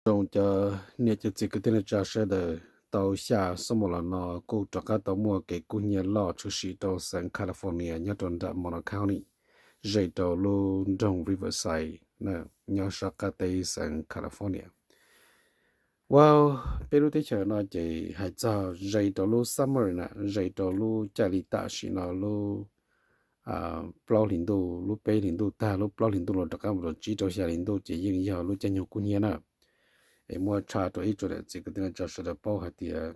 Zoo cov niam cov txiv kwv tij neej tsa sawv daws, tau xya xuab moos los no kuj rov qab tau muaj kev kub hnyiab loj tshwm sim rau xeev California nyob rau nram Monroe County, ze rau lub nroog Riverside nyob sab qab teb xeev California. Ua peb lub teb chaws no ces hais txog ze rau lub summer na, ze rau lub caij li tam sim no lub plaub hlis ntuj, lub peb hlis ntuj tag lub plaub hlis ntuj los rov qab mus rau tsib rau xya hlis ntuj ces yeej yog lub caij nyoog kub hnyiab na. Es muab tshaj rau ib tsoom niam txiv kwv tij neej tsa sawv daws paub hais tias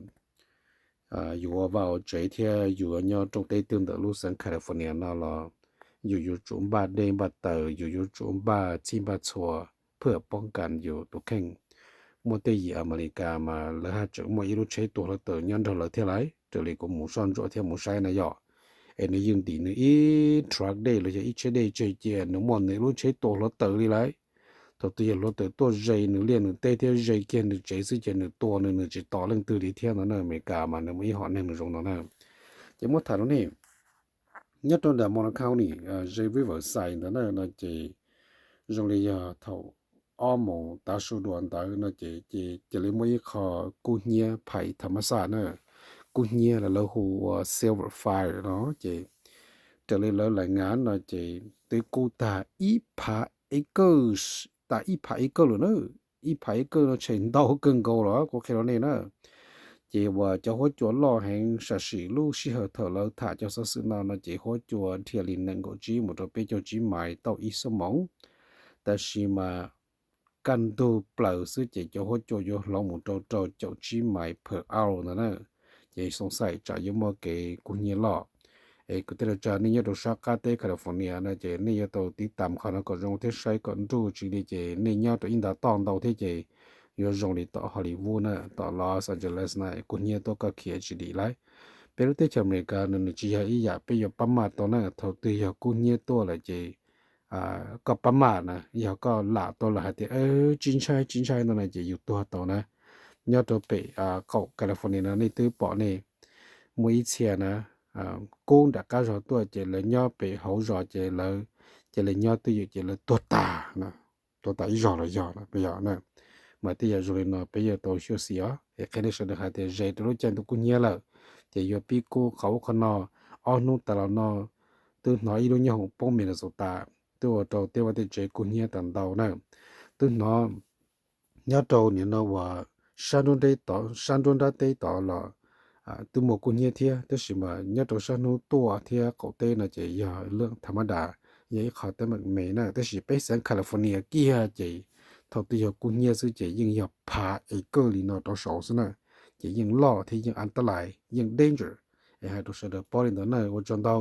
yus ua vaj ua tsev thiab yus nyob rooj teb twg ntawm lub xeev California no los yus yuav tsum npaj dej npaj taws, yus yuav tsum npaj txhij npaj txhua phwj poob kas yus tus kheej. Muaj tej yim Amelikas mas lawv haj tseem muaj ib lub tsheb tua hluav taws nyob nrog lawv thiab lauj, raws li kuv mus soj ntsuam thiab mus saib na yom. Es nws yeej ntim nws ib truck dej los yog ib tsheb dej tseg cia nws muaj nws lub tsheb tua hluav taws li lauj. Thaum twg yog hluav taws tuaj ze nws liaj nws teb thiab ze kiag nws tsev xwb ces nws tua nws, nws tsis tos leej twg li thiab no na. Amelikas mas nws muaj ib hom neeg nws zoo no na. Ces muab tham rau nej, nyob rau nram Monroe County, ze Riverside ntawd na no ces zoo li yog thaum ob moos tav su dua ntawd no ces cia li muaj ib qho kub hnyiab phais tham mas xaj na, kub hnyiab los lawv hu ua silver fire no ces raws li lawv lais ngas no ces twb kub tag ib phav acre, tas ib phav acre lawm na. Ib phav acre no tshem ntau kawg nkaus los kuv qhia rau nej na. Ces uas cov huab cua loj heev, sam sim lub sij hawm thaum lawv tham cov xov xwm no no ces huab cua dhia li nees nkaum tsib mus rau peb caug tsib mais tauj ib xuab moos. Tab sis mas kaj ntug plaws xwb ces cov huab cua yuav hloov mus rau rau caum tsib mais per hour ntawd na. Ces xoo xaim tsam yuav muaj kev kub hnyiab loj. Es kwv tij neej tsa nej nyob rau sab qab teb California no ces nej yuav tau tiv tam qhov no kom zoo thiab saib kom nruj tsis li ces nej nyob rau ib nta toj ntau thiab ces yuav zoo li tom Hollywood na, tom Los Angeles na, kub hnyiab tuaj koj khiav tsis dim lauj. Peb lub teb chaws Amelikas no nws tsis yog ib yam peb yuav pab maj tau na, thaum twg yog kub hnyiab tuaj lawm ces koj pab maj na, yog koj lam tau lawm hais tias tsis ntshai tsis ntshai no na ces yus tuag tau na. Nyob rau pem qaum California no nej twb pom nej muaj ib txhia na, kub nram qab zos tuaj ces lawv nyob pem hauv zos ces lawv cia li nyob twj ywm ces lawv tuag tas, tuag tas ib zos los yog no, yog na. Mas tej yam zoo li no peb yuav tau xyuaj xim os. Es qhia nej sawv daws hais tias ze rau lub caij ntuj kub hnyiab lawm ces yuav pib kub qhov ub qhov no. Ob hnub tas los no twb hnov ib lub nyoob hoom poob Minnesota, twb ua rau tej vaj tej tsev kub hnyiab tas ntau na. Twb hnov nyob rau nim no uas sab nruab nrab teb tod los twb muaj kub hnyiab thiab, tab sis mas nyob rau sab hnub tuaj thiab qaum teb no ces yog lub tham mab das, yog ib qho teeb meem me na. Tab sis peb xeev California kiag ces thaum twg yog kub hnyiab xwb ces yeej yog phav acre li no rau saud xwb na. Ces yeej loj thiab yeej an tab lais yeej danger. Es hais rau sawv daws paub li ntawd na, ua tsaug ntau.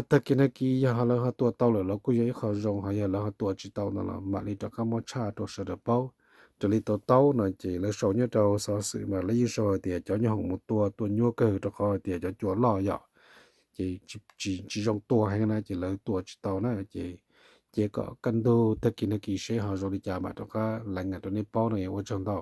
Tag kis nag kis yog lawv ho tua tau lawm los kuj yog ib qho zoo, ho yog lawv ho tua tsis tau no los mam li rov qab muab tshaj rau sawv daws paub. Raws li tau taub no ces lawv sau nyob rau xov xwm mas lawv yeej sau hais tias cov nyoob hoom mus tua tua nyuaj kawg rau qhov hais tias cov cua loj yom, ces tsis zoo tua heev na ces lawv tua tsis tau na. Ces cia kom kaj ntug tag kis nag kis seb ho zoo li cas mam rov qab laiv ngas rau nej paub no, ua tsaug ntau.